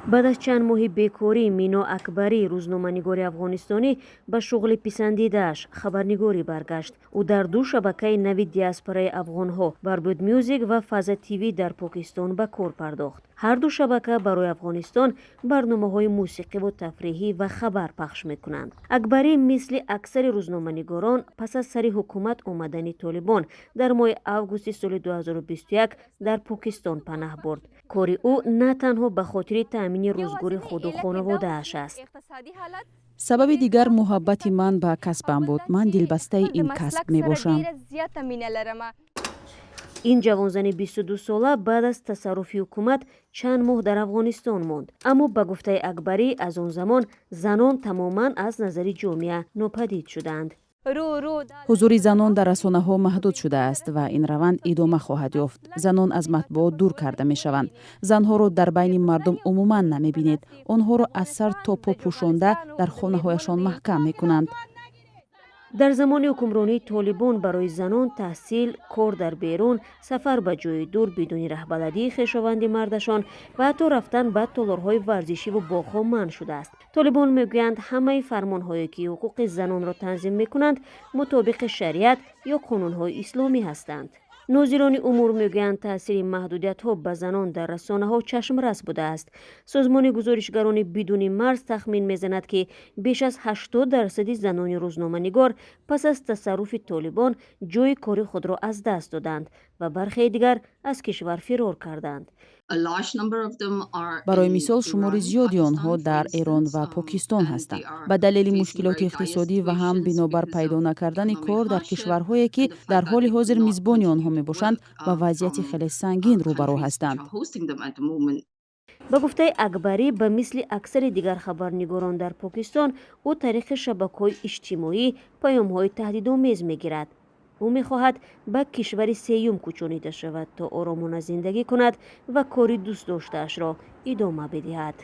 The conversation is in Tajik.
Баъд аз чанд моҳи бекорӣ Мино Акбарӣ, рӯзноманигори афғонистонӣ, ба шуғли писандидааш, хабарнигорӣ, баргашт. Ӯ дар ду шабакаи нави диаспораи афғонҳо, Барбуд Мюзик ва Фаза ТВ, дар Покистон ба кор пардохт. Ҳар ду шабака барои Афғонистон барномаҳои мусиқиву тафриҳӣ ва хабар пахш мекунанд. Акбарӣ, мисли аксари рӯзноманигорон, пас аз сари ҳукумат омадани Толибон дар моҳи августи соли 2021 дар Покистон панаҳ бурд. Кори ӯ на танҳо ба хотири таъмини рӯзгори худу хонаводааш аст. Сабаби дигар муҳаббати ман ба касбам буд. Ман дилбастаи ин касб мебошам. Ин ҷавонзани 22-сола баъд аз тасарруфи ҳукумат чанд моҳ дар Афғонистон монд, аммо ба гуфтаи Акбарӣ, аз он замон занон тамоман аз назари ҷомеа нопадид шуданд. Ҳузури занон дар расонаҳо маҳдуд шудааст ва ин раванд идома хоҳад ёфт. Занон аз матбуот дур карда мешаванд. Занҳоро дар байни мардум умуман намебинед. Онҳоро аз сар то по пӯшонда дар хонаҳояшон маҳкам мекунанд. Дар замони ҳукмронии Толибон барои занон таҳсил, кор дар берун, сафар ба ҷои дур бидуни раҳбаладии хешованди мардашон ва ҳатто рафтан ба толорҳои варзишиву боғҳо манъ шудааст. Толибон мегӯянд, ҳамаи фармонҳое, ки ҳуқуқи занонро танзим мекунанд, мутобиқи шариат ё қонунҳои исломӣ ҳастанд. Нозирони умур мегӯянд, таъсири маҳдудиятҳо ба занон дар расонаҳо чашмрас будааст. Созмони Гузоришгарони бидуни марз тахмин мезанад, ки беш аз 80 дарсади занони рӯзноманигор пас аз тасарруфи Толибон ҷои кори худро аз даст доданд ва бархеи дигар аз кишвар фирор карданд. Барои мисол, шумори зиёди онҳо дар Эрон ва Покистон ҳастанд. Ба далели мушкилоти иқтисодӣ ва ҳам бинобар пайдо накардани кор дар кишварҳое, ки дар ҳоли ҳозир мизбони онҳо мебошанд, ба вазъияти хеле сангин рӯбарӯ ҳастанд. Ба гуфтаи Акбарӣ, ба мисли аксари дигар хабарнигорон дар Покистон, ӯ тариқи шабакаҳои иҷтимоӣ паёмҳои таҳдидомез мегирад. Ӯ мехоҳад ба кишвари сеюм кӯчонида шавад, то оромона зиндагӣ кунад ва кори дӯстдоштаашро идома бидиҳад.